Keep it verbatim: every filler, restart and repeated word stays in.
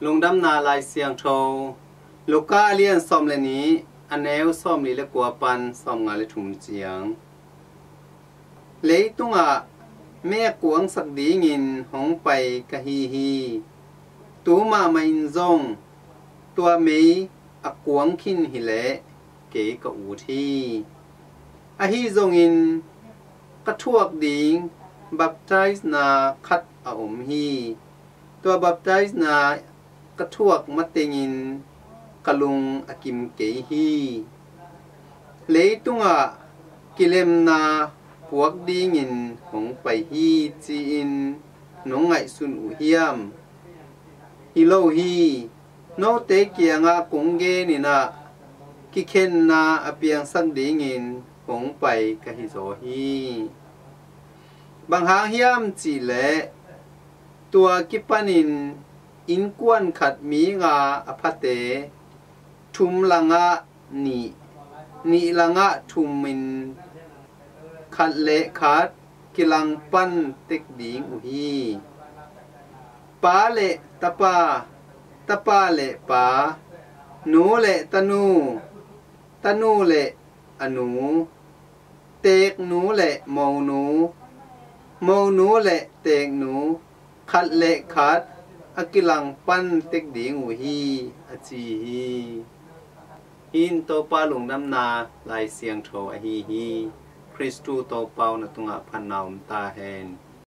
Lungdamna Lai Siangtho, Luka a lian sawm le nih, a neu sawmli le kua pan sawmnga le thum ciang. Leitungah mei a kuangsak dingin hong pai ka hi hi. Tu mahmah in zong tua mei a kuang khin hileh kei ka ut hi. Ahi zongin ka thuak ding baptisena khat a om hi. Tua baptisena ka thuak matengin ka lung a kim kei hi. Leitungah kilemna puak dingin hong pai hi ci-in nong ngaihsun uh hiam? Hi lo hi. Note kiangah kong genin ah kikhenna a piangsak dingin hong pai ka hi zaw hi. Bang hang hiam cihleh tua kipanin innkuan khat mi nga a phate thum langah nih, nih langah thum in khat le khat kilangpan tek ding uh hi. Pa le tapa, tapa le pa, nu le tanu, tanu le a nu, teeknu le monu, monu le teeknu, khat le khat a kilangpan tek ding uh hi, a ci hi. Hih in Topa lungdamna Lai Siangtho ahi hi. Khristu Topa aw, na tungah phatna om ta hen.